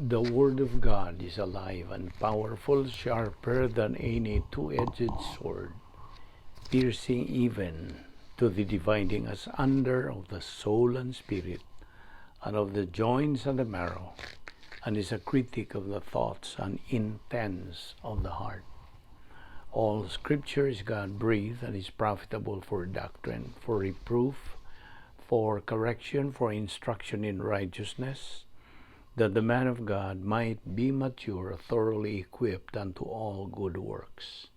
The Word of God is alive and powerful, sharper than any two-edged sword, piercing even to the dividing asunder of the soul and spirit, and of the joints and the marrow, and is a critic of the thoughts and intents of the heart. All Scripture is God-breathed and is profitable for doctrine, for reproof, for correction, for instruction in righteousness, that the man of God might be mature, thoroughly equipped unto all good works.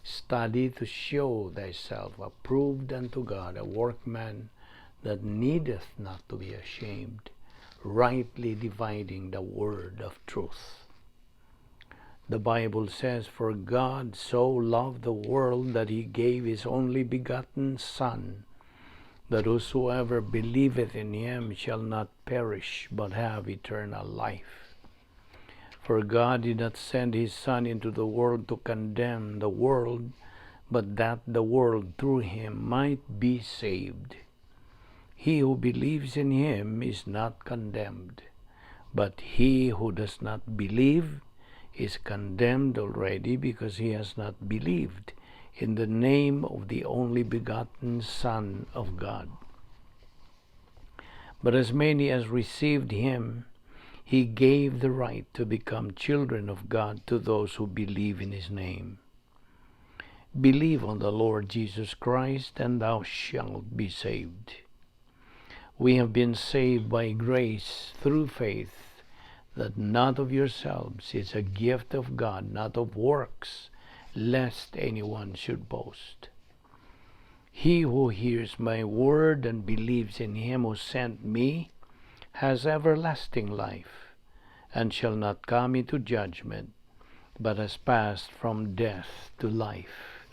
Study to show thyself approved unto God, a workman that needeth not to be ashamed, rightly dividing the word of truth. The Bible says, "For God so loved the world that he gave his only begotten Son, that whosoever believeth in him shall not perish, but have eternal life. For God did not send his Son into the world to condemn the world, but that the world through him might be saved. He who believes in him is not condemned, but he who does not believe is condemned already, because he has not believed in the name of the only begotten Son of God. But as many as received him, he gave the right to become children of God, to those who believe in his name. Believe on the Lord Jesus Christ, and thou shalt be saved." We have been saved by grace through faith, that not of yourselves, it's a gift of God, not of works, lest anyone should boast. He who hears my word and believes in him who sent me has everlasting life, and shall not come into judgment, but has passed from death to life.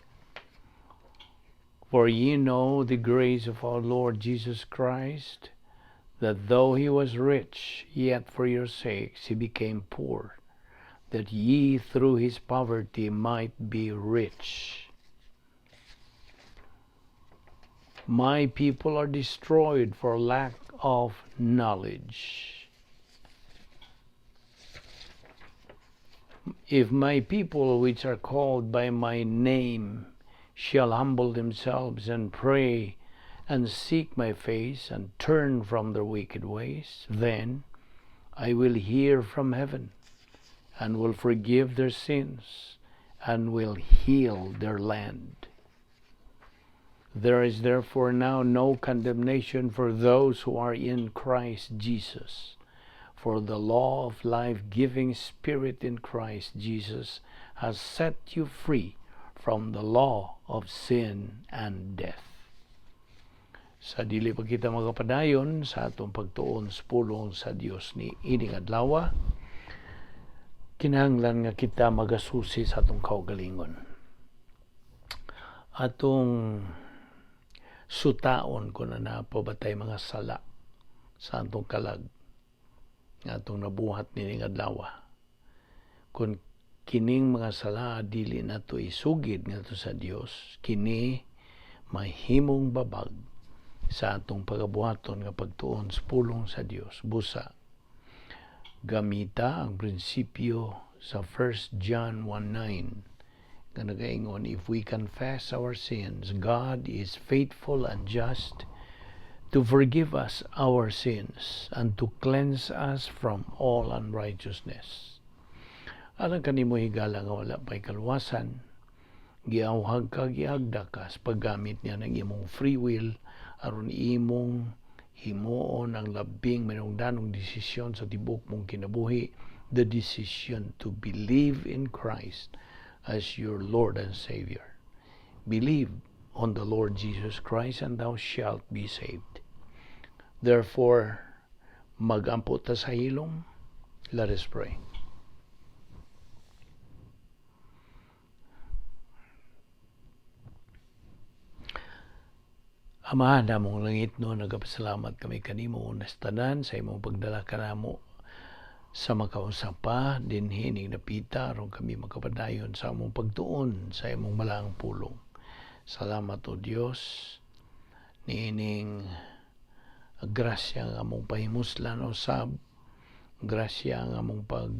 For ye know the grace of our Lord Jesus Christ, that though he was rich, yet for your sakes he became poor, that ye through his poverty might be rich. My people are destroyed for lack of knowledge. If my people which are called by my name shall humble themselves and pray and seek my face and turn from their wicked ways, then I will hear from heaven and will forgive their sins and will heal their land. There is therefore now no condemnation for those who are in Christ Jesus. For the law of life-giving Spirit in Christ Jesus has set you free from the law of sin and death." Sa dili pa kita magapadayon sa atong pagtuon sa pulong sa Dios ni ining adlaw, kinahanglan nga kita magasusi sa atong kaugalingon. Atong sutaon kung naa pa ba tay mga sala sa atong kalag nga atong nabuhat nining adlaw. Kung kining mga sala dili nato isugid ngadto sa Dios, kini mahimong babag sa atong pagabuhaton nga pagtuon sa pulong sa Dios. Busa gamita ang prinsipyo sa 1 John 1:9 nga nagaingon, "If we confess our sins, God is faithful and just to forgive us our sins and to cleanse us from all unrighteousness." Alang kanimo, higala, nga wala pa'y kaluwasan, giawhag ka, giagda ka sa paggamit niya ng imong free will aron imong himuon ang labing mahinungdanong desisyon sa tibuok mong kinabuhi, the decision to believe in Christ as your Lord and Savior. Believe on the Lord Jesus Christ and thou shalt be saved. Therefore, magampo ta sa hilom. Let us pray. Amahan namong langit no, nagapasalamat kami kanimo unas tanan sa imong pagdala kanamo sa makaunsa pa dinhi ning napita aron kami makapadayon sa among pagtuon sa imong balaang pulong. Salamat, O Dios, niining grasya nga among pahimuslan usab Grasya ang among pag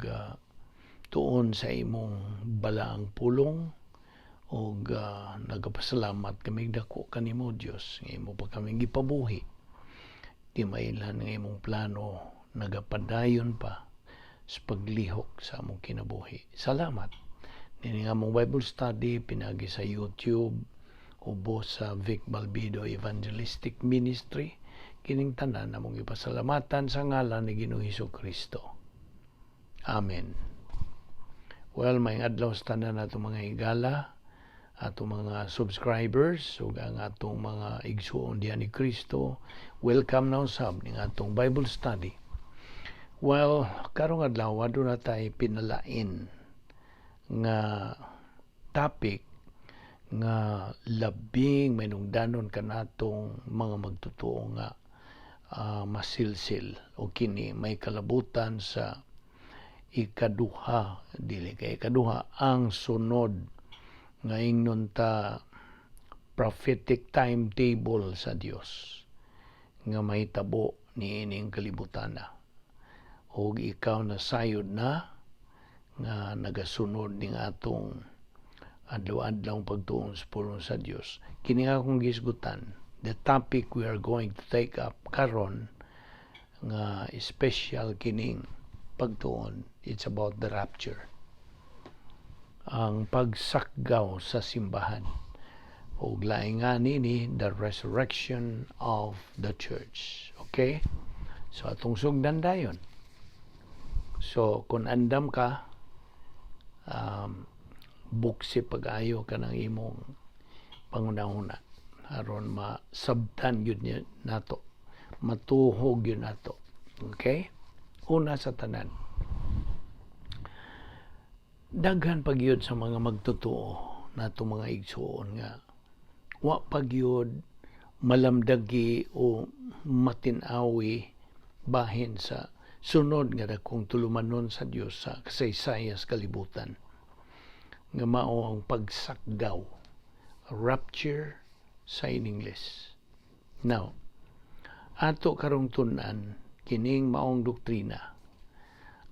tuon sa imong balaang pulong ug nagapasalamat kami dako kanimo, Dios, nga imo pa kami gipabuhi. Di mailhan nga imong plano nagapadayon pa sa paglihok sa among kinabuhi. Salamat. Nini nga among Bible study pinagi sa YouTube ubos sa Vic Balbido Evangelistic Ministry, kining tanan among ipasalamatan sa ngalan ni Ginoong Hesus Kristo. Amen. Well, may adlaw sa tanan nato mga higala, atong mga subscribers ug ang atong mga igsuon diha ni Kristo. Welcome na usab ning atong Bible study. Well, karong adlaw aduna tay pinalain nga topic nga labing mainungdanon kanatong mga magtotoo nga masilsil o kini may kalabutan sa ikaduha, dili kay ikaduha, ang sunod nga ingnon ta prophetic timetable sa Dios nga mahitabo niining kalibutana ug ikaw na sayod na nga nagasunod ning atong adlaw-adlaw pagtuon sa pulong sa Dios. Kini nga akong gisgutan, the topic we are going to take up karon nga special kining pagtuon, it's about the rapture, ang pagsakgaw sa simbahan ug laing nga nini, the resurrection of the church. Okay, so atong sugdan dayon. So kung andam ka, buksi pag-ayo ka ng imong pangunahuna aron masabtan gyud niya nato, matuhog gyud nato. Okay, una sa tanan, daghan pa gyud sa mga magtotoo nato, mga igsuon, nga wa pa gyud malamdagi o matin-awi bahin sa sunod nga dakong tulumanon sa Dios sa kasaysayan sa kalibutan nga mao ang pagsakgaw, rapture sa in English. Now, ato karong tun-an kining maong doktrina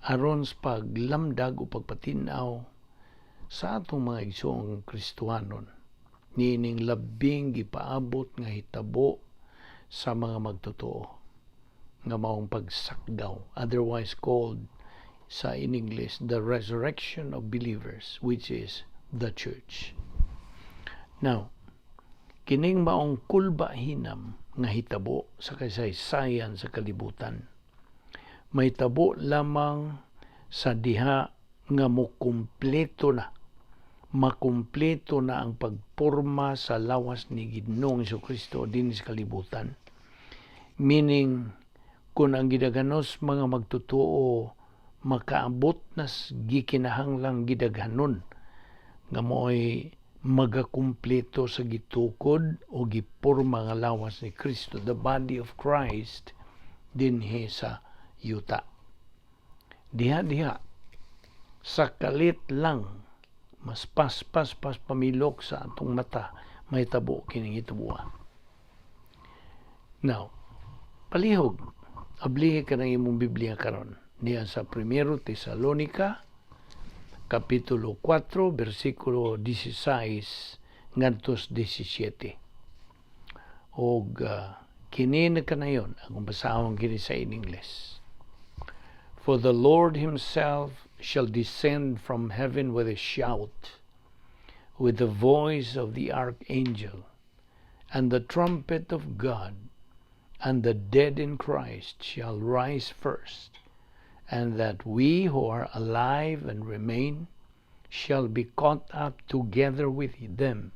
aron sa paglamdag o pagpatin-aw sa atong mga igsoong Kristohanon niining labing gipaabot nga hitabo sa mga magtotoo nga maong pagsakgaw, otherwise called sa in English the resurrection of believers, which is the church. Now, kining maong kulba hinam nga hitabo sa kasaysayan sa kalibutan mahitabo lamang sa diha nga mokumpleto na, makumpleto na ang pagporma sa lawas ni Ginoong Kristo dinhi sa kalibutan, meaning kung ang gidaghanos mga magtotoo makaabot na gikinahanglang gidaghanon nga mo'y magakumpleto sa gitukod o giporma nga lawas ni Kristo, the body of Christ dinhi sa yuta. Diha diha sa kalit lang, mas paspas pas pamilok sa atong mata, mahitabo kining hitaboa. Now, palihog ablihi ka ng imong Biblia karon niya sa Primero Tesalonica kapitulo 4 bersikulo 16 ngadto 17. Og kini na kanayon akong basahon kini sa in English. "For the Lord himself shall descend from heaven with a shout, with the voice of the archangel, and the trumpet of God, and the dead in Christ shall rise first, and that we who are alive and remain shall be caught up together with them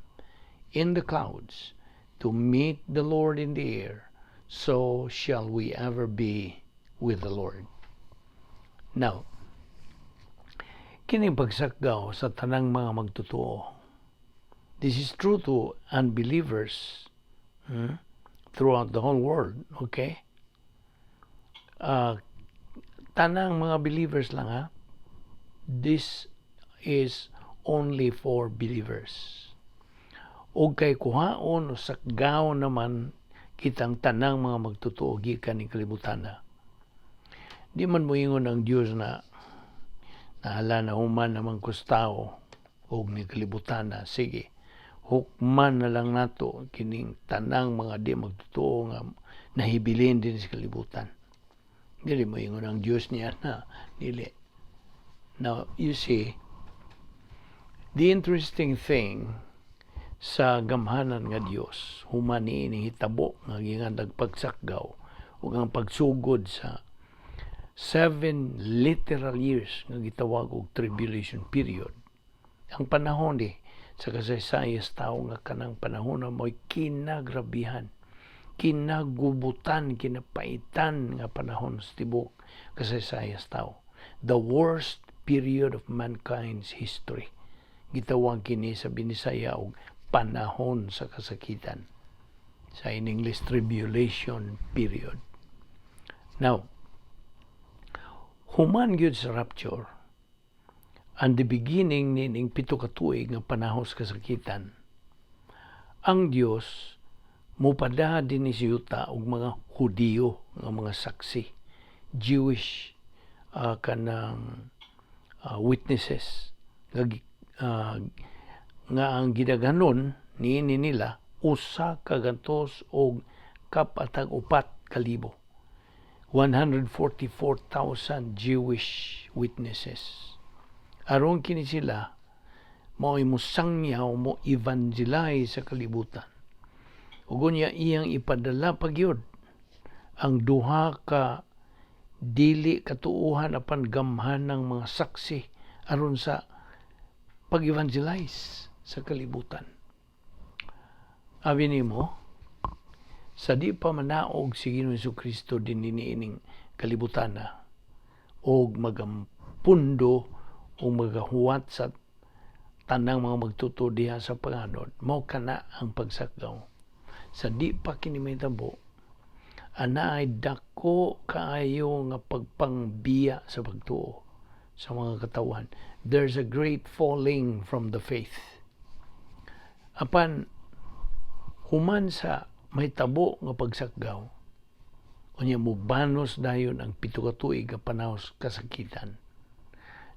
in the clouds to meet the Lord in the air. So shall we ever be with the Lord." Now, kini pagsakgaw sa tanang mga magtotoo. This is true to unbelievers throughout the whole world, okay? Tanang mga believers lang ha. This is only for believers. O kay kuhaon o sakgaw naman kitang tanang mga magtotoo gikan ni kalibutan na. Di man moingon ang Dios na nahala na, human naman kus tao og ni kalibutan na, sige, hukman na lang nato kining tanang mga di magtotoo nga nahibilin din sa kalibutan. Dili moingon ang Dios niya na dili. Now, you see, the interesting thing sa gamhanan nga Dios, human niini hitabo nga giingon pagsakgaw ug ang pagsugod sa 7 literal years nga gitawag og tribulation period. Ang panahon di sa kasaysayan sa tao nga kanang panahon na mo'y kinagrabihan, kinagubutan, kinapaitan nga panahon sa tibuok kasaysayan sa tao. The worst period of mankind's history. Gitawag kini sa Binisaya og panahon sa kasakitan. Sa in English, tribulation period. Now, human gyud sa rapture, and the beginning nining 7 ka tuig nga panahon sa kasakitan, ang Dios mupadala dinhi sa yuta og mga Hudiyo nga mga saksi, Jewish kanang witnesses nga ang gidaghanon niini nila 144,000, 144,000 Jewish witnesses, aron kini sila mao'y mosangyaw, mo evangelize sa kalibutan. Ug unya iyang ipadala pa gyud ang duha ka dili katuuhan apan gamhanang mga saksi aron sa pag-evangelize sa kalibutan. Abi nimo, sa di pa manaog si Ginoong Kristo dinhi niining kalibutan na og magampundo o magahuwat sa tanang mga magtuto diha sa panganod, mao kana ang pagsakgaw. Sa di pa kini mahitabo, ana ay dako kaayo nga pagpangbiya sa pagtuo sa mga katawhan. There's a great falling from the faith. Apan human sa mahitabo nga pagsakgaw, unya mubanos dayon ang 7 ka tuig nga panahon kasakitan,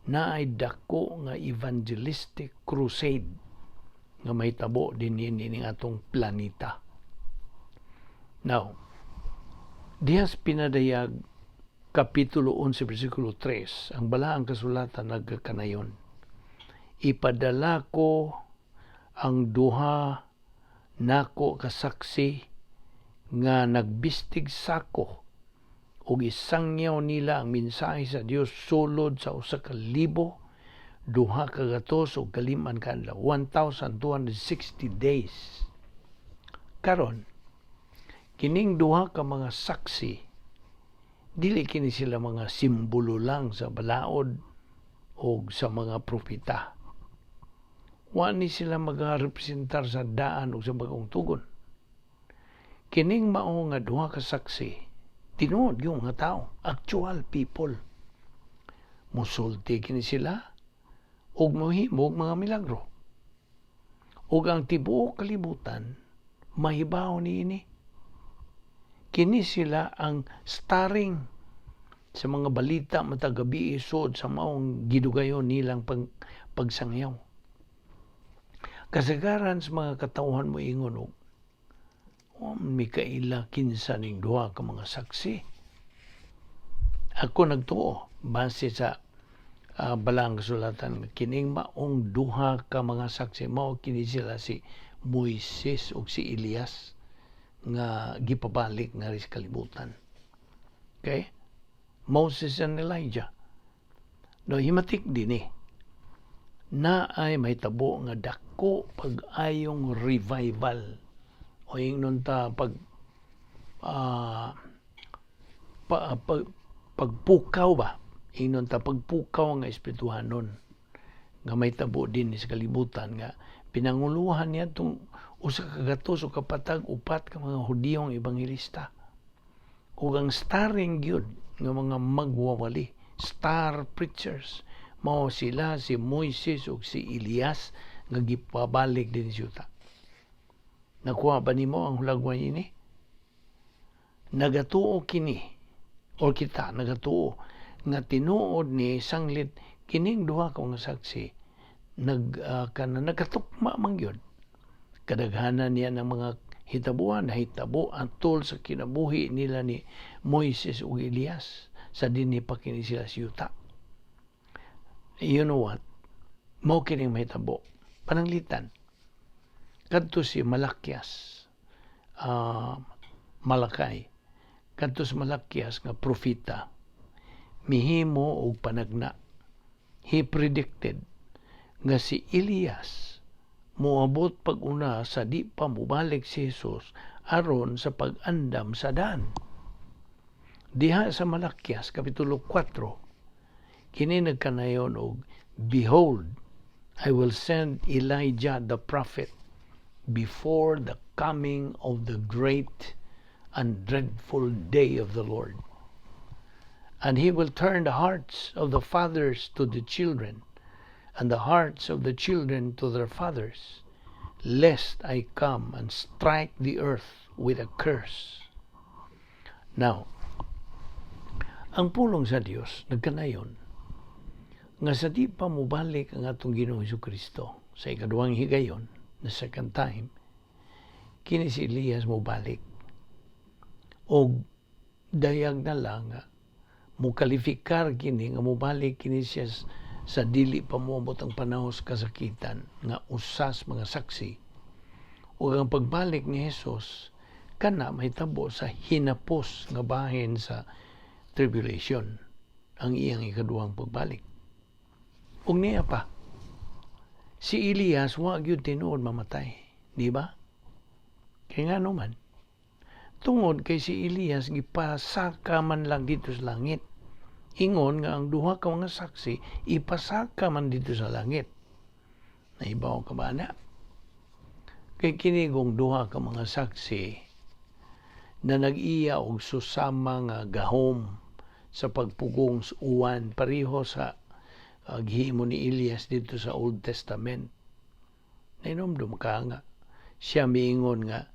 naay dako nga evangelistic crusade nga mahitabo dinhi ning atong planeta. Now, dihas Pinadayag Kapitulo 11 versikulo 3, ang balaang kasulatan nagkakanayon. "Ipadala ko ang duha nako kasaksi nga nagbistig sako ug isangyaw nila ang mensahe sa Dios sulod sa 1,265 ka adlaw, 1,260 days." Karon, kining duha ka mga saksi, dili kini sila mga simbolo lang sa balaod o sa mga propeta. Wa ni sila magarepresentar sa daan o sa bagong tugon. Kining mao nga duha ka saksi, tinuod yung nga tao, actual people. Musulti kini sila ug mohimog mga milagro. Ug ang tibuok kalibutan mahibaw niini. Kini sila ang starring sa mga balita matag gabi sud sa maong gidugayon nilang pagsangyaw. Kasagaran sa mga katawhan mo ingon og wa man mi kaila kinsa ning duha ka mga saksi. Ako nagtuo base sa balaang kasulatan, kining maong duha ka mga saksi mao kini sila si Moises ug si Elias nga gipabalik nga sa kalibutan. Okay? Moses and Elijah. No, himatik dinhi na ay mahitabo nga dako pag-ayong revival o ingnon ta pag pa, pag pagpukaw ba, ingnon ta pagpukaw nga espirituhanon nga mahitabo din sa kalibutan nga pinanguluhan niya itong 144 ka mga Hudiyong ebanghelista ug ang starring gyud nga mga magwawali, star preachers, mao sila si Moises ug si Elias nga gipabalik din sa yuta. Nakuha ba nimo ang hulagway ini? Nagatuo kini Or kita nagatuo nga tinuod ni sanglit kining duha ka mga saksi nag kana nagatukma man gyud. Kadaghanan niya ng mga hitabuan nahitabo atol sa kinabuhi nila ni Moises ug Elias sa dinhi pa kini sila sa yuta. You know what? Mao kining mahitabo. Pananglitan, kadto si Malakias, Malakay, kadto si Malakias nga propeta, mihimo og panagna. He predicted nga si Elias moabot pag-una sa di pa mobalik si Jesus aron sa pag-andam sa daan. Diha sa Malakias kapitulo 4, kini nagkanayon og, "Behold, I will send Elijah the prophet before the coming of the great and dreadful day of the Lord. And he will turn the hearts of the fathers to the children, and the hearts of the children to their fathers, lest I come and strike the earth with a curse." Now, ang pulong sa Dios nagkanayon nga sa di pa mobalik ang atong Ginoong Kristo sa ikaduhang higayon, the second time, kini si Elias mobalik. Og dayag na lang nga mokalifikar kini nga mobalik kini siya sa dili pa moabot ang panahon sa kasakitan nga usas mga saksi, ug ang pagbalik ni Jesus kana mahitabo sa hinapos nga bahin sa tribulation, ang iyang ikaduhang pagbalik. Ug niya pa, si Elias wa gyud tinuod mamatay, di ba? Kay ngano man? Tungod kay si Elias gipasaka man lang dito sa langit. Ingon nga ang duha ka mga saksi ipasaka man dito sa langit. Nahibaw ka ba na? Kay kini gong duha ka mga saksi na nag-iya og susama nga gahom sa pagpugong sa uwan pareho sa gihimo ni Elias dito sa Old Testament. Nainomdom ka nga siya miingon nga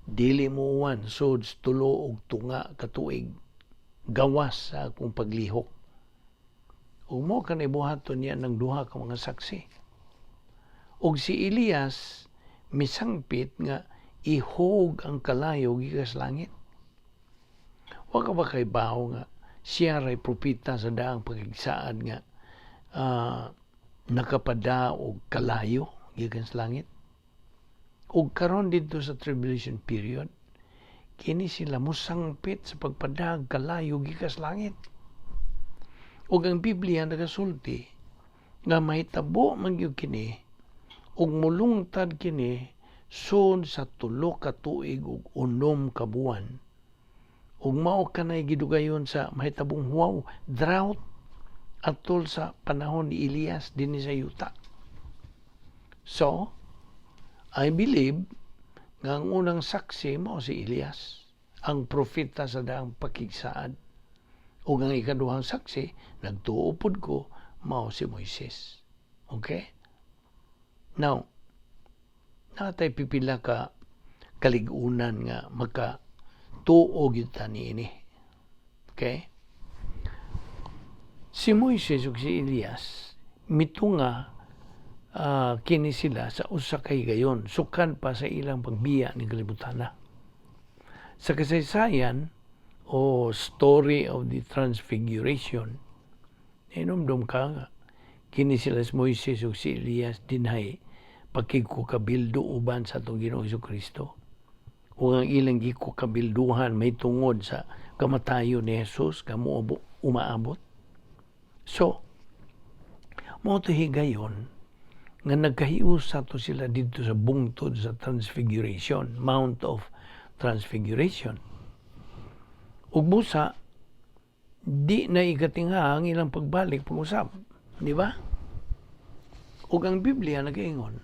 dili mo uwan sud 3 1/2 ka tuig gawas sa akong paglihok. Ug mao kanay buhaton niya ng duha ka mga saksi. Ug si Elias misangpit nga ihog ang kalayo gikan sa langit. Wa ka ba kahibaw nga siya ray propeta sa daang pakigsaad nga nakapada og kalayo gikan sa langit? Ug karon didto sa tribulation period, kini sila mosangpit sa pagpadag kalayo gikan sa langit. Ug ang Biblia nagasulti nga mahitabo man gyud kini ug mulungtad kini sud sa 3 ka tuig ug 6 ka buwan. Ug mao kanay gidugayon sa mahitabong huwaw, drought, atol sa panahon ni Elias dinhi sa yuta. So, I believe nga ang unang saksi mao si Elias, ang propeta sa daang pakigsaad. Ug ang ikaduhang saksi, nagtuo pod ko, mao si Moises. Okay? Now, natay pipila ka kalig-unan nga maka tuo gyud ta niini. Okay? Si Moises ug si Elias mitunga kini sila sa usa ka higayon sukan pa sa ilang pagbiya ning kalibutana. Sa kasaysayan o story of the Transfiguration, inomdom ka nga kini sila si Moises ug si Elias dinhay pakigkukabildo uban sa atong Ginoong Kristo. Ug ang ilang gikukabilduhan may tungod sa kamatayon ni Jesus nga umaabot. So, mao to higayon nga nagkahiusa to sila didto sa bungtod sa Transfiguration, Mount of Transfiguration. Ug busa, di na ikatingha ang ilang pagbalik pag-usab. Di ba? Ug ang Biblia nagaingon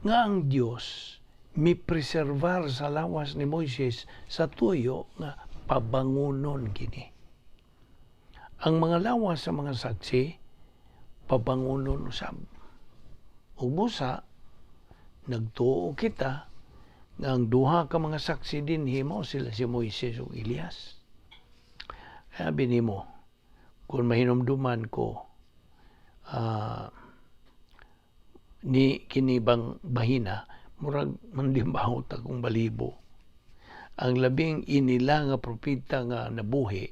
nga ang Dios mi-preservar sa lawas ni Moises sa tuyo nga pabangunon kini. Ang mga lawas sa mga saksi pabangunon usab. Ug busa nagtuo kita nga ang duha ka mga saksi dinhi mao sila si Moises ug Elias. Sabi nimo, kung mahinumduman ko ni kini bang bahina, murag mandimbaho ta kong balibo. Ang labing inila nga propeta nga nabuhi,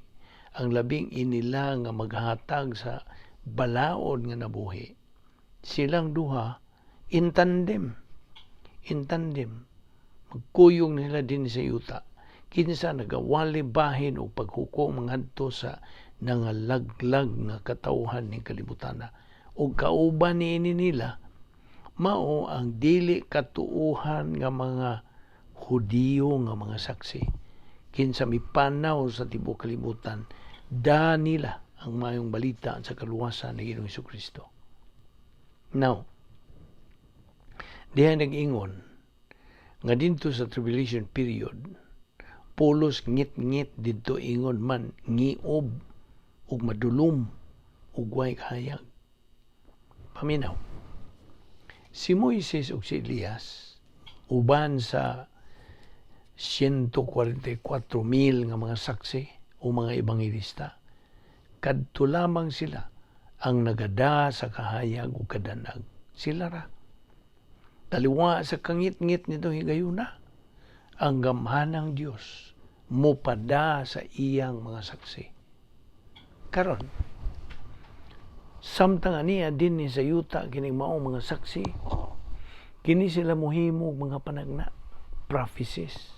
ang labing inila nga maghatag sa balaod nga nabuhi, silang duha in tandem, in tandem magkuyog nila din sa yuta, kinsa nagawali bahin og paghukom ngadto sa nangalaglag nga katawhan ning kalibutan. Ug kauban niini nila mao ang dili katuohan nga mga Hudiyo nga mga saksi, kinsa mipanaw sa tibuok kalibutan, da nila ang mayong balita sa kaluwasan ni Ginoong Kristo. Now, diha nag-ingon nga didto sa tribulation period, pulos ngit-ngit didto, ingon man ngiob ug madulom ug way kahayag. Paminaw. Si Moises ug si Elias, uban sa 144,000 nga mga saksi o mga ebanghelista, kadto lamang sila ang nagada sa kahayag ug kadanag. Sila ra. Taliwa sa kangit-ngit nito higayuna, ang gamhanang Dios mupada sa iyang mga saksi. Karon, samtang aniya din ni sa yuta kining maong mga saksi, kini sila muhimo mga panagna, prophecies.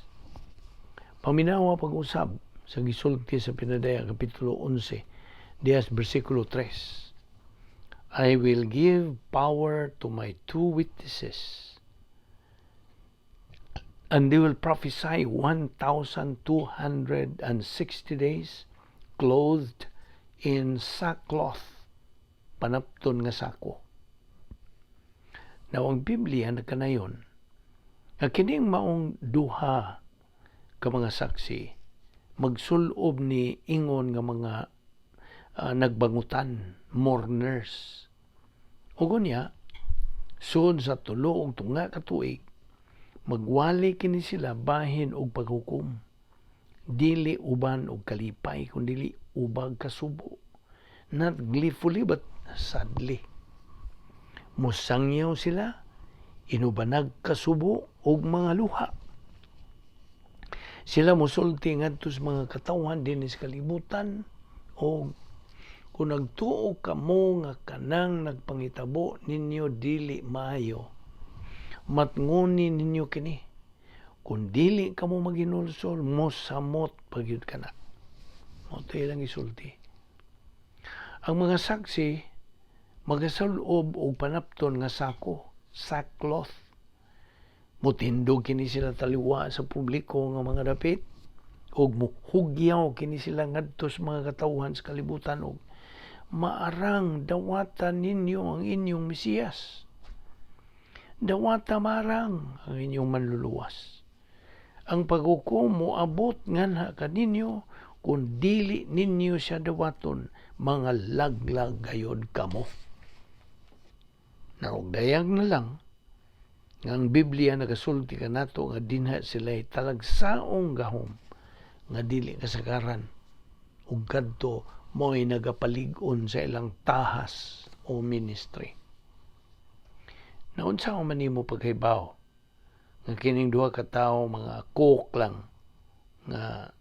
Paminawa pag-usab sa gisulti sa Pinadaya Kapitulo 11, diyas versikulo 3. "I will give power to my two witnesses, and they will prophesy 1,260 days, clothed in sackcloth," panapton nga sako. Now, ang Biblia nagkanayon nga kining maong duha ka mga saksi magsulob ni ingon nga mga nagbangutan, mourners. Ug unya, sud sa 3½ ka tuig, magwali kini sila bahin og paghukom. Dili uban og kalipay, kundi ubag kasubo. Not gleefully but sadly. Musangyaw sila, inubanag kasubo og mga luha. Sila musulti ngadto sa mga katawhan dinhi sa kalibutan og kung nagtuo kamo nga kanang nagpangitabo ninyo dili maayo, matngoni ninyo kini. Kung dili kamo maghinulsol, mosamot pagyud kana. Mao to ilang isulti. Ang mga saksi magasulob og panapton nga sako, sackcloth. Mutindog kini sila taliwa sa publiko nga mga dapit ug muhugyaw kini sila ngadto sa mga katawhan sa kalibutan og maarang dawata ninyo ang inyong Mesiyas. Dawata marang ang inyong manluluwas. Ang paghukom moabot nganha kaninyo kung dili ninyo siya dawaton, mga laglag gayod kamo. Narugdayag na lang nga ang Biblia nagasulti kanato nga dinha sila talagsaong gahom nga dili kasagaran ug kadto mo'y nagapalig-on sa ilang tahas o ministry. Naunsa man nimo paghibaw nga kining duha ka tawo mga cook lang nga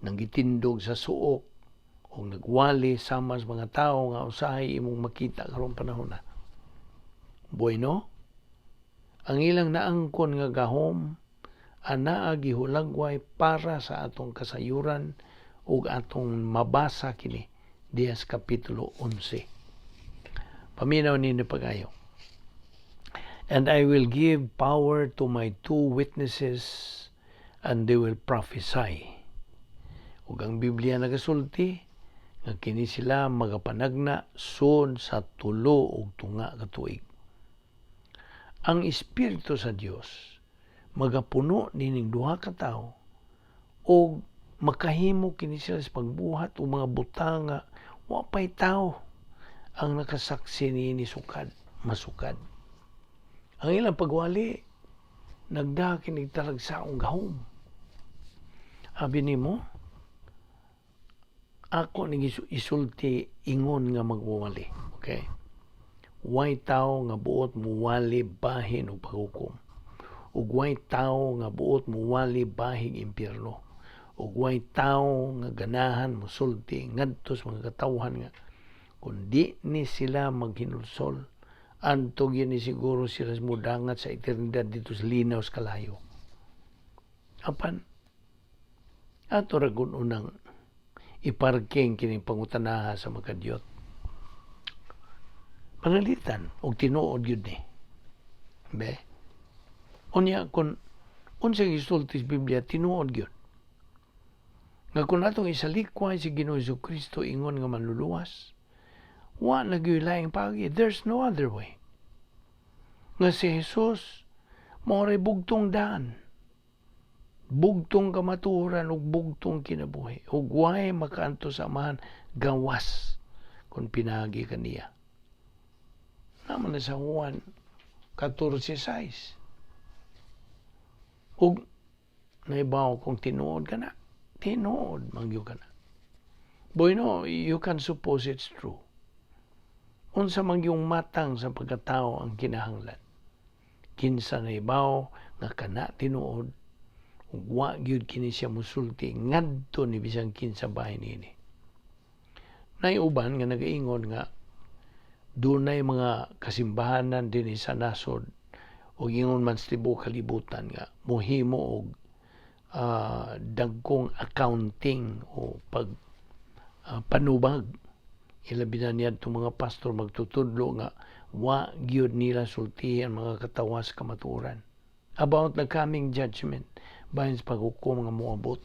nanggitindog sa suok o nagwali sama sa mga tawo nga usahay imong makita karong panahon na? Bueno, ang ilang naangkon nga gahom anaa gihulagway para sa atong kasayuran ug atong mabasa kini diha sa Kapitulo 11. Paminaw ninyo pag-ayo. "And I will give power to my two witnesses, and they will prophesy." Ug ang Biblia nagasulti nga kini sila magapanagna sun sa 3½ ka tuig. Ang Espiritu sa Dios magapuno nining duha ka tawo og makahimo kini sila sa pagbuhat og mga butang nga wa pay tawo ang nakasaksi niini sukad masukad. Ang ilang pagwali nagda kinig talagsaong gahom. Abi nimo, Ako ning isulti ingon nga magwawali, okay? Way tao nga buot muwali bahin og paghukom. Ug way tao nga buot muwali bahing impyerno. Ug way tao nga ganahan musulti ngadto sa mga katawhan nga kung di ni sila maghinulsol, adto gyud ni siguro sila mudangat sa eternidad didto sa linaw sa kalayo. Apan ato ra gud unang iparking kining pangutanaha sa makadyot. Pananglitan og tinuod gyud ni. Be? Unya kung unsay gisulti sa Biblia, tinuod gyud. Nga kung atong isalikway si Ginoo Kristo ingon nga manluluwas, wa na gyud laing paagi. There's no other way. Nga si Jesus mao ray bugtong daan. Bugtong kamatuoran ug bugtong kinabuhi. Ug way makaanto sa Amahan gawas kung pinaagi kaniya. Naman na sa Juan 14:6. Ug naibaw kung tinuod ka na. Tinuod man gyud ka na. Boy, no, you can suppose it's true. Unsa man yung matang sa pagkatao ang kinahanglan? Kinsa naibaw nga kana tinuod ug wa gyud kini siya musulti ngadto ni bisan kinsa bahin niini. Nay uban nga nagaingon nga dunay mga kasimbahanan dinhi sa nasod ug ingon man sa tibuok kalibutan nga mohimo og dagkong accounting o pag panubag, ilabi na niadtong mga pastor magtutudlo nga wa gyud nila sultihan mga katawas kamatuoran about the coming judgment, bahin sa paghukom nga moabot.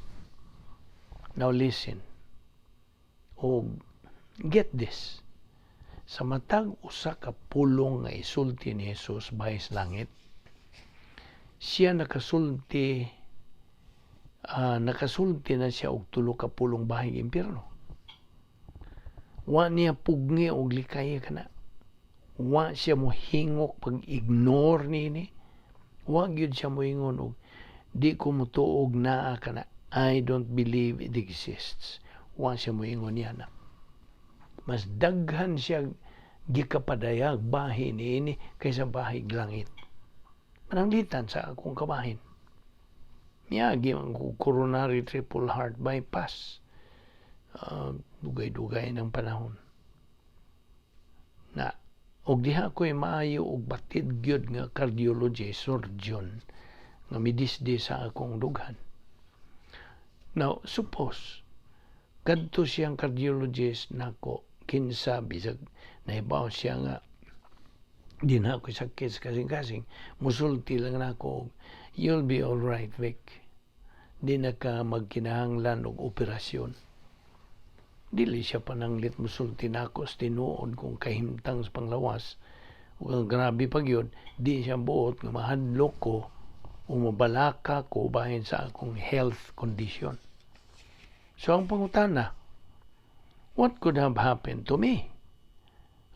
Now listen o get this: sa matag usa ka pulong nga isulti ni Jesus bahin sa langit, siya nakasulti na siya og tulo ka pulong bahing impyerno. Wa niya pugni og likay kana. Wa siya mohingok pag-ignore niini. Wa gyud siya moingon og di ko motuog naa kana. I don't believe it exists. Wa siya moingon niya na. Mas daghan siya gikapadayag bahin niini kaysa bahig langit. Pananglitan sa akong kabahin, miagi man ko coronary triple heart bypass. Dugay-dugay ng panahon. Na og diha ko'y maayo og batid gyud nga cardiology surgeon nga midisdi sa akong dughan. Now, suppose kadto siyang cardiologist nako, kinsa bisag nahibaw siya nga di na ako sakit sa kasing-kasing, musulti lang nako, "You'll be all right, Vic. Di na ka magkinahanglan og operasyon." Dili siya pananglit musulti nako sa tinuod kung kahimtang sa panglawas. Ug ang grabe pa gyud, di siya buot nga mahadlok ko o mabalaka ko bahin sa akong health condition. So ang pangutana, what could have happened to me?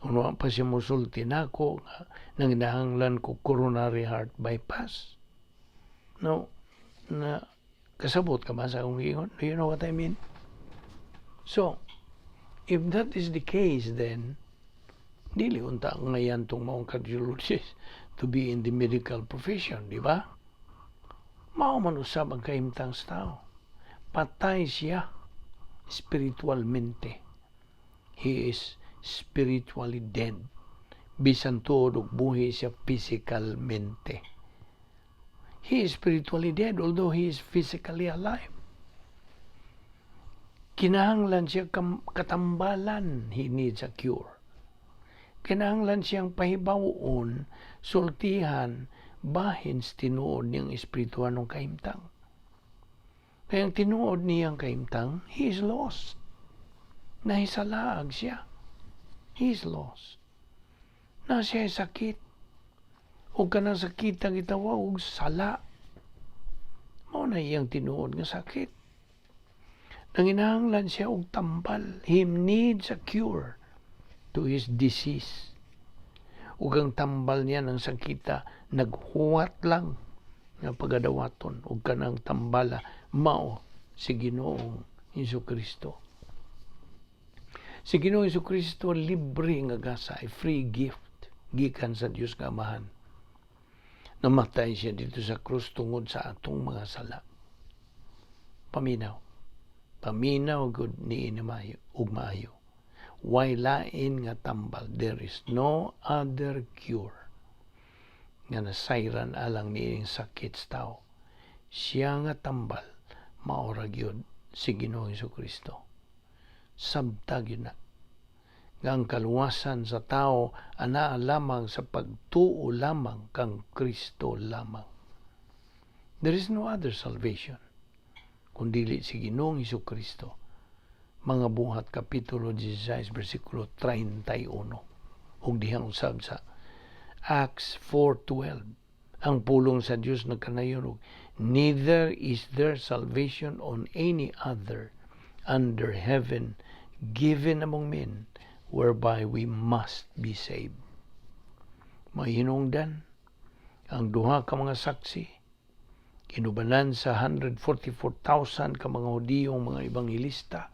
Kung wa pa siya musulti nako nga nanginahanglan ko coronary heart bypass. No, na kasabot ka ba sa akong giingon? Do you know what I mean? So, if that is the case, then dili unta ngayan tong maong cardiologist to be in the medical profession, di ba? Mao man usab ang kahimtang sa tao. Patay siya spiritualmente. He is spiritually dead. Bisan tuod og buhi siya physicalmente. He is spiritually dead although he is physically alive. Kinahanglan siya katambalan. He needs a cure. Kinahanglan siyang pahibawon, sultihan, bahin sa tinuod niyang espirituanong kahimtang. Kaya ang tinuod niyang kahimtang, he is lost. Nahisalaag siya. He is lost. Na siya sakit. O kanang sakit ang gitawag og sala. Mao na iyang tinuod nga sakit. Nanginahanglan siya og tambal. He needs a cure to his disease. Ug ang tambal niya ng sakita, naghuwat lang nga pagadawaton ug kanang tambala mao si Ginoong Hesus Kristo. Si Ginoong Kristo, libre nga gasa, a free gift gikan sa Dios nga Amahan. Namatay siya didto sa krus tungod sa atong mga sala. Paminaw. Paminaw gud niini maayo ug maayo. Way lain nga tambal. There is no other cure nga nasayran alang niining sakit sa tao. Siya nga tambal, mao ra gyud si Ginoong Kristo. Sabta gyud na nga ang kaluwasan sa tao anaa lamang sa pagtuo lamang kang Kristo lamang. There is no other salvation kung dili si Ginoong Kristo. Mga Buhat kapitulo 16 bersikulo 31 ug dihang usab sa Acts 4:12, ang pulong sa Dios nagkanayon og "Neither is there salvation on any other under heaven given among men whereby we must be saved." Mahinungdan ang duha ka mga saksi inubanan sa 144,000 ka mga Hudiyong mga ebanghelista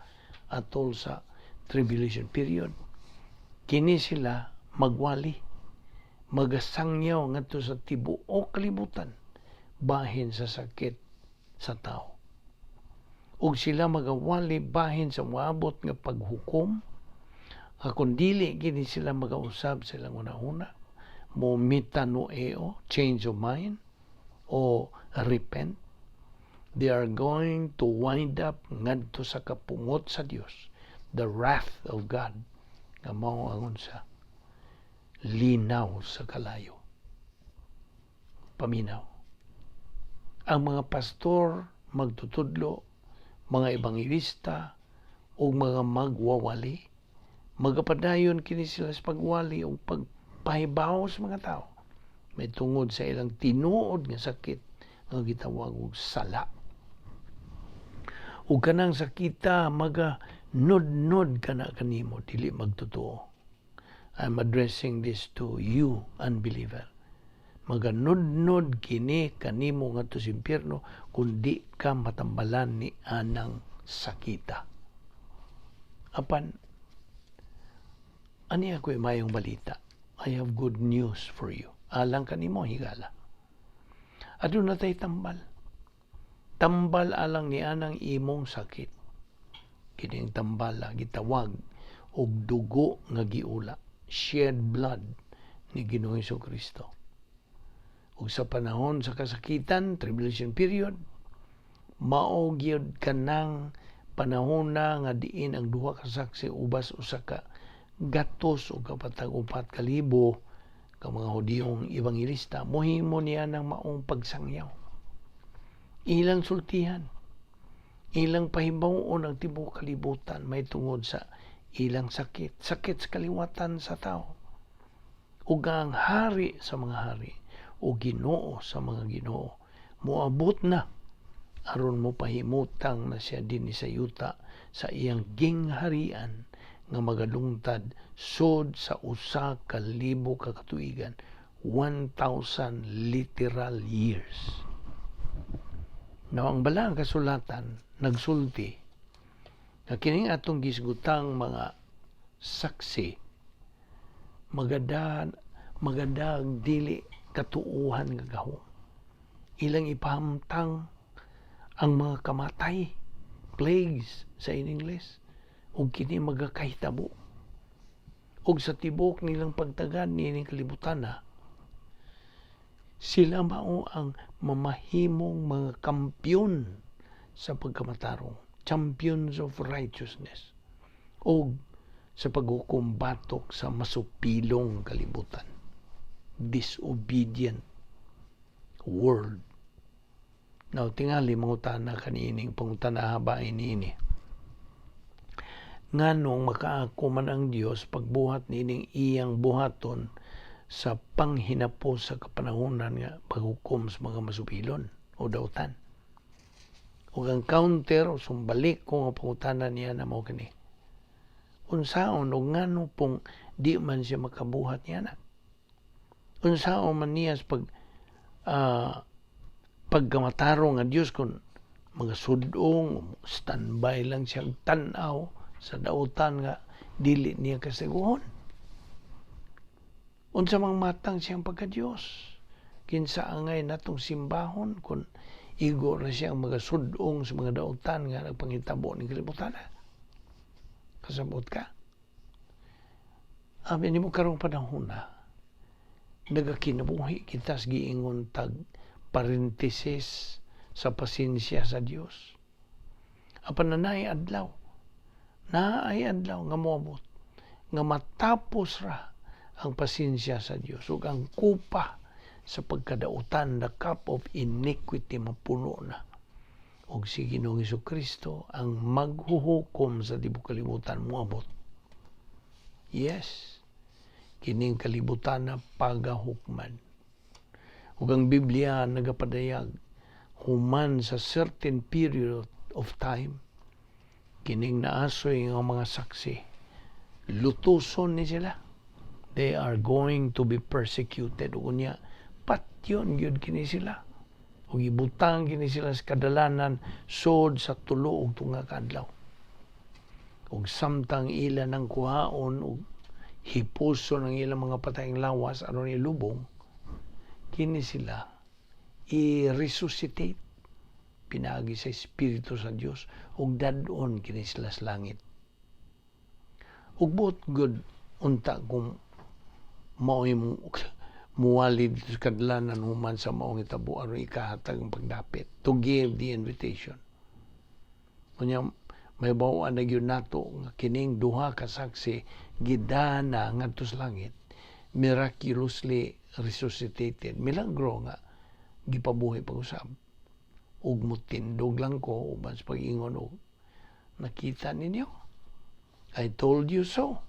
atol sa tribulation period. Kini sila magwali, magasangyaw ngadto sa tibuok kalibutan bahin sa sakit sa tao. Ug sila magawali bahin sa moabot nga paghukom nga kung dili gini sila magausab sa ilang hunahuna, mo metanoeo, change of mind, o repent, they are going to wind up ngadto sa kapungot sa Dios, the wrath of God, nga mao ang unsa? Linaw sa kalayo. Paminaw. Ang mga pastor magtutudlo, mga ebanghelista, ug mga magwawali, magapadayon kini sila sa pagwali ug pagpahibaw sa mga tao may tungod sa ilang tinuod nga sakit nga gitawag og sala. Ug kanang sakita maga nudnod kana kanimo, dili magtotoo. I'm addressing this to you, unbeliever. Maganudnod kini kanimo ngadto sa impyerno kung di ka matambalan ni anang sakita. Apan ani ako mayong balita. I have good news for you. Alang kanimo, higala. Aduna tay tambal. Tambal alang ni anang imong sakit. Kining tambala gitawag og dugo nga giula, shed blood ni Ginoong Kristo. Ug sa panahon sa kasakitan, tribulation period, mao gyud kanang panahon na nga diin ang duha ka saksi ubas 144,000 ka mga Hudiyong ebanghelista mohimo niya ng maong pagsangyaw. Ilang sultihan, ilang pahibaw-on ang tibuok kalibutan may tungod sa ilang sakit, sakit sa kaliwatan sa tao. Ug ang hari sa mga hari o Ginoo sa mga Ginoo moabot na aron mo pahimutang na siya dinhi sa yuta sa iyang gingharian nga magalungtad sod sa 1,000 ka katuigan, 1,000 literal years. Now, ang Balaang Kasulatan nagsulti nga kining atong gisgutang mga saksi magada magadag dili katuuhan nga gahom. Ilang ipahamtang ang mga kamatay, plagues sa in English, ug kini magakahitabo. Ug sa tibok nilang pagtagad niining kalibutan na, sila mao ang mamahimong mga kampiyon sa pagkamatarong, champions of righteousness, o sa paghukom batok sa masupilong kalibutan, disobedient world. Now, tingali mangutana kaniining pangutana habain niini. Nganong makaako man ang Dios pagbuhat niining iyang buhaton sa panghinapos sa kapanahonan nga paghukom sa mga masupilon o dautan? Ug ang counter o sumbalik ko nga pangutana niya na mao kini. Unsaon og ngano pong di man siya makabuhat niya na? Unsaon man niya sa pagkamatarong nga Dios kung mga sudong standby lang siya tan-aw sa dautan nga Dili niya kasiguhon. Unsa mang matang siyang pagka-Diyos? Kinsa angay natong simbahon kung igo na siyang magasudong sa mga dautan nga nagpangitabo ni kalibutan? Kasabot ka? Abi nimo, karong panahon na nagakinabuhi kita sa giingon tag parenthesis sa pasensya sa Dios. Apan naay adlaw, naay adlaw nga moabot nga matapos ra ang pasensya sa Dios ug ang kupa sa pagkadautan, the cup of iniquity, mapuno na ug si Ginoong Kristo ang maghuhukom sa tibok kalibutan moabot. Yes, kining kalibutan na pagahukman. Ug ang Biblia nagapadayag, human sa certain period of time, kining naasoy nga mga saksi, lutuson ni sila. They are going to be persecuted. Ug unya, patyon gyud kini sila. Ug ibutang kini sila sa kadalanan sod sa 3 ug 2 ka adlaw. Ug samtang ila nang kuhaon ug hipuson ang ilang mga patayng lawas aron ilubong, kini sila i-resuscitate pinaagi sa Espiritu sa Dios ug dad-on kini sila sa langit. Ug buot gud unta kung mao'y muwali dito sa kadalanan human sa maong hitabo aron ikahatag ang pagdapit, to give the invitation. Unya mahibaw-an na gyud nato nga kining duha ka saksi gidana ngadto sa langit, miraculously resuscitated, milagro nga gipabuhi pag-usab. Ug mutindog lang ko uban sa pag-ingon og, "Nakita ninyo, I told you so."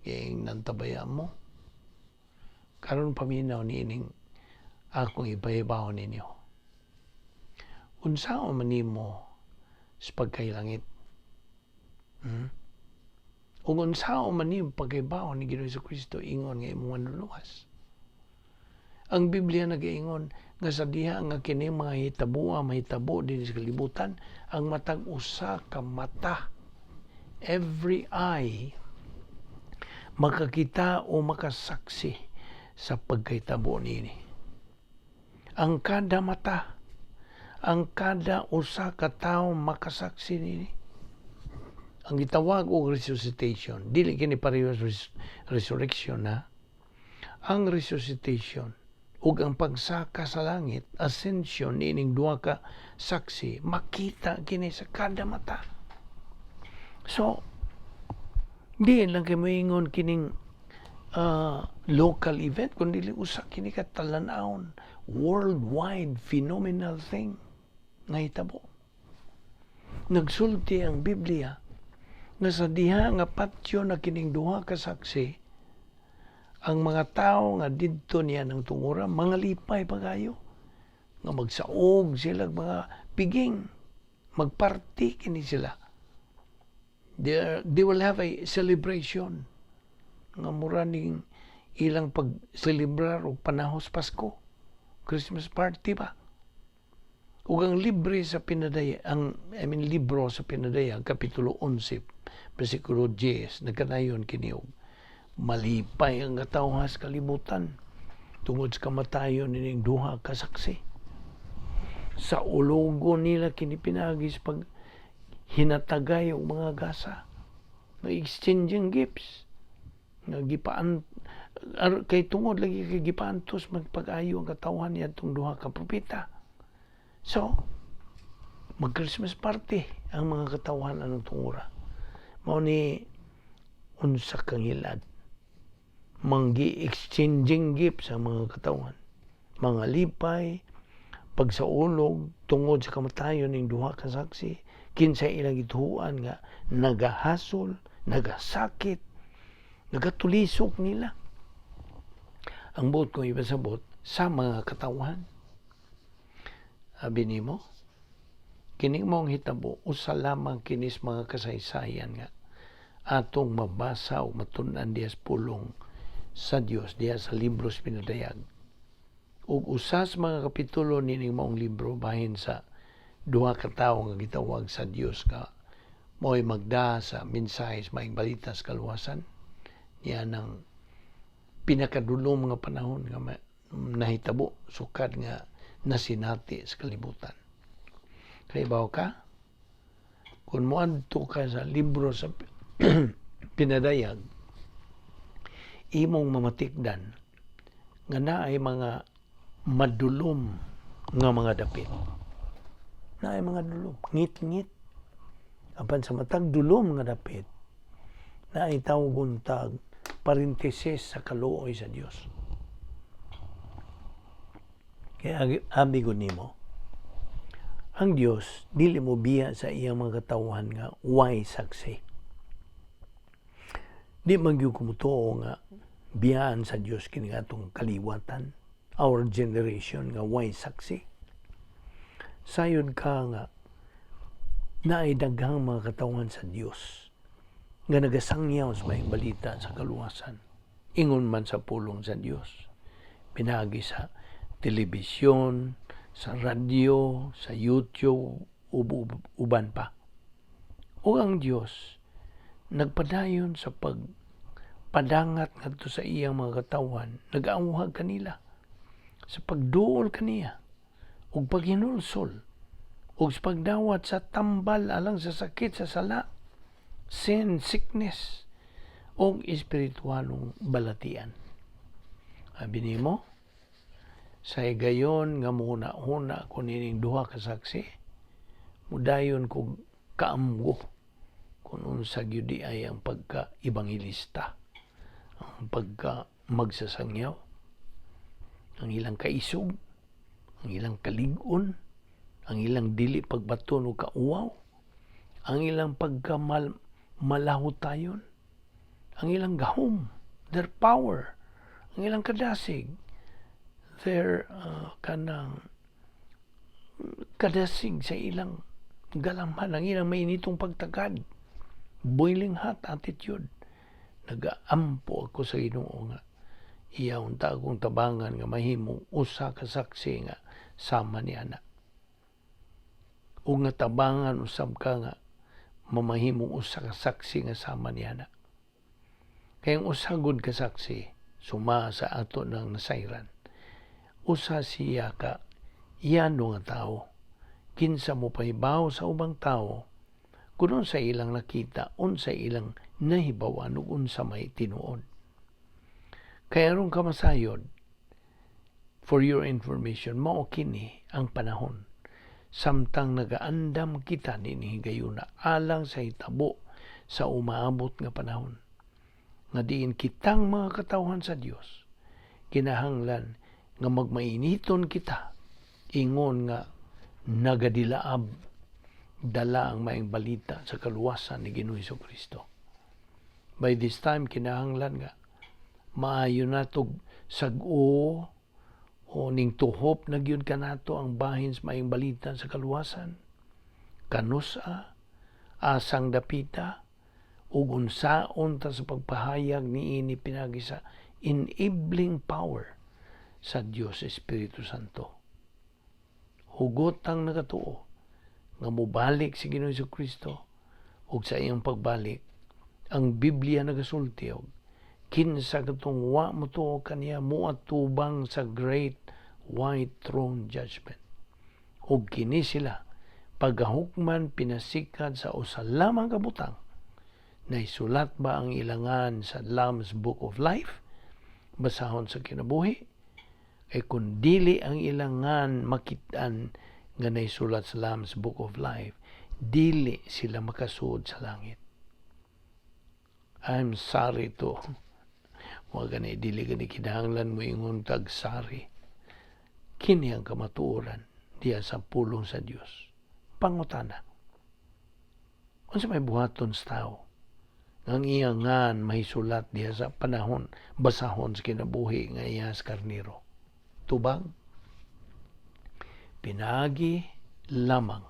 Ging nantabaya mo. Karon, paminaw niining akong ipahibaw ninyo. Unsaon man nimo sa pagkaylangit? Ug unsaon man nimo pagkahibaw ni Ginoong Kristo ingon nga imong manluluwas? Ang Biblia nagaingon nga sa diha nga kini mga hitaboa mahitabo dinhi sa kalibutan, ang matag usa ka mata, every eye, makakita o makasaksi sa pagkahitabo niini. Ang kada mata, ang kada usa ka tawo makasaksi niini. Ang gitawag og resuscitation, dili kini pareho sa resurrection na. Ang resuscitation ug ang pagsaka sa langit, ascension niining duha ka saksi, makita kini sa kada mata. So, di lang kay moingon kining local event, kundi usa kini ka talan-awon, worldwide phenomenal thing nga hitabo. Nagsulti ang Biblia nga sa diha nga patyo na kining duha ka saksi, ang mga tao nga didto niya ng tungura mga lipay pagayo nga magsaog sila mga piging, magparty kini sila. They will have a celebration nga mura ning ilang pagselebrar og panahos Pasko, Christmas party ba. Ug ang libre sa pinadaya ang I mean libro sa Pinadayag, kapitulo 11 bersikulo 10, nagkanayon kini og malipay ang katawhan sa kalibutan tungod sa kamatayon nining duha ka saksi. Sa ulogo nila kini pinaagi sa pag hinatagay og mga gasa, exchanging gifts nga gipaan kay tungod lagi kay gipaantos magpag-ayo ang katawhan niadtong duha ka propeta. So mag Christmas party ang mga katawhan anong tungura. Mao ni unsa kang hilad manggi exchanging gifts ang mga katawhan, mga lipay pagsaulog tungod sa kamatayon ning duha ka saksi, kinsa ilang gituohan nga nagahasol, nagasakit, nagatulisok nila. Ang buot kong ipasabot sa mga katawhan, abi nimo, kining maong hitabo, usa lamang kinis mga kasaysayan nga atong mabasa o matun-an diha sa pulong sa Dios, diha sa libro sa Pinadayag. Ug usa sa mga kapitulo nining maong libro bahin sa duha ka tawo nga gitawag sa Dios nga Mao'y magda sa mensahe sa Maayong Balita sa Kaluwasan niya ng pinakadulom nga panahon nga nahitabo sukad nga nasinati sa kalibutan. Kahibaw ka, kung moadto ka sa libro sa Pinadayag, imong mamatikdan nga naay mga madulom nga mga dapit. Naay mga dulom, ngit-ngit. Apan sa matag dulom nga dapit, naay tawgon tag parenthesis sa kaluoy sa Dios. Kaya abi ko nimo, ang Dios dili mo biya sa iyang mga katawhan nga way saksi. Di man gyud ko motuo nga biyaan sa Dios kini atong kaliwatan, our generation, nga way saksi. Sayod ka nga naay daghang mga katawhan sa Dios nga nagasangyaw sa Maayong Balita sa Kaluwasan. Ingon man sa pulong sa Dios. Pinaagi sa telebisyon, sa radyo, sa YouTube, uban pa. O ang Dios nagpadayon sa pagpadangat ngadto sa iyang mga katawhan, nag-auhag kanila sa pagduol kaniya ug paghinulsol ug sa pagdawat sa tambal alang sa sakit sa sala, sin sickness, ug espiritualong balatian. Abi nimo, sa higayon nga muhuna-huna ko nining duha ka saksi, mudayon kog kaamgo kung unsa gyud ay ang pagka-ebanghelista, ang pagka magsasangyaw, ang ilang kaisog, ang ilang kalig-on, ang ilang dili pagbaton og kauwaw, ang ilang pagkamal malahutayon, ang ilang gahom, their power, ang ilang kadasig, their kanang kadasig sa ilang galamhan, ang ilang mainitong pagtagad, boiling hot attitude. Nagaampo ako sa Ginoo nga iya unta akong tabangan nga mahimong usa ka saksi nga sama ni ana. O nga tabangan usab ka nga mamahimong usa ka saksi nga sama ni ana. Kay ang usa gud ka saksi suma sa ato ng nasayran, usa siya ka yano nga tao. Kinsa mo pahibaw sa ubang tao kung unsa ilang nakita, unsa ilang nahibawan ug unsa may tinuod. Kaya aron ka masayod, for your information, mao kini ang panahon samtang nagaandam kita niini higayuna alang sa hitabo sa umaabot nga panahon nga diin kitang mga katawhan sa Dios kinahanglan nga magmainiton kita ingon nga nagadilaab dala ang Maayong Balita sa Kaluwasan ni Ginoong Kristo. By this time, kinahanglan nga maayo na tog sag-o o ning tuhop na gyud kanato ang bahin sa Maayong Balita sa Kaluwasan. Kanusa, asang dapita, ug unsaon ta sa pagpahayag niini pinagi sa enabling power sa Dios Espiritu Santo. Hugot ang nagatuo nga mobalik si Ginoong Kristo, ug sa iyang pagbalik, ang Biblia nagasulti og kinsa katong wa motuo kaniya moatubang sa Great White Throne Judgment. Ug kini sila pagahukman pinasikat sa usa lamang ka butang: naisulat ba ang ilang ngan sa Lamb's Book of Life, basahon sa kinabuhi? Kay kung dili ang ilang ngan makitaan nga naisulat sa Lamb's Book of Life, dili sila makasuod sa langit. I'm sorry to, wa gani, dili gani kinahanglan mo ingon tag sorry. Kini ang kamatuoran diya sa pulong sa Dios. Pangutana, unsa may buhaton sa tao ang iyang ngan mahisulat diha sa panahon basahon sa kinabuhi nga iya sa Karnero? Tubag, pinaagi lamang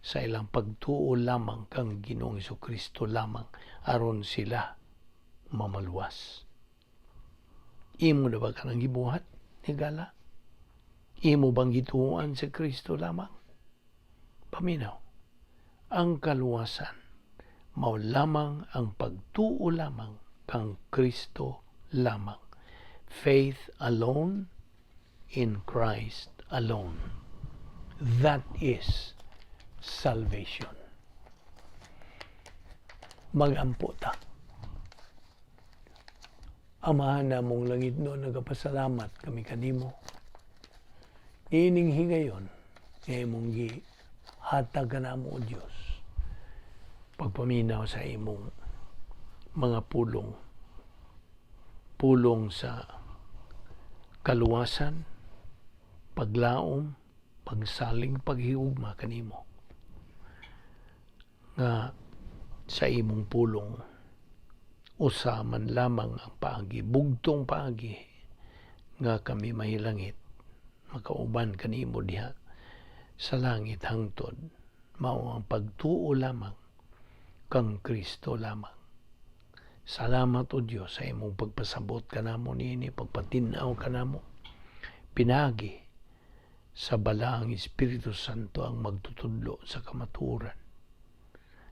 sa ilang pagtuo lamang kang Ginoong Kristo lamang aron sila mamaluwas. Imo na ba kanang gibuhat, higala? Imo bang gituoan sa Kristo lamang? Paminaw. Ang kaluwasan Mao lamang ang pagtuo lamang kang Kristo lamang. Faith alone in Christ alone. That is salvation. Magampo ta. Amahan namong langitnon, nagapasalamat kami kanimo. Ining higayon, nga imong gihatag kanamo, O Dios, pagpaminaw sa imong mga pulong. Pulong sa kaluwasan, paglaom, pagsalig, paghigugma kanimo. Nga sa imong pulong, usa man lamang ang paagi, bugtong paagi, nga kami mahilangit, makauban kanimo diha sa langit hangtod, mao ang pagtuo lamang kang Kristo lamang. Salamat, O Dios, sa imong pagpasabot kanamo niini, pagpatin-aw kanamo. Pinagi sa Balaang Espiritu Santo ang magtutudlo sa kamatuoran.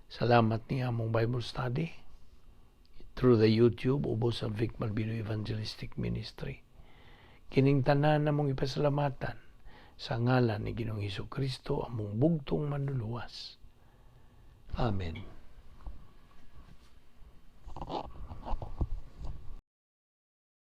Salamat ni among Bible study through the YouTube ubos sa Vic Malvino Evangelistic Ministry. Kining tanan namong ipasalamatan sa ngalan ni Ginoong Hesus Kristo, among bugtong manluluwas. Amen.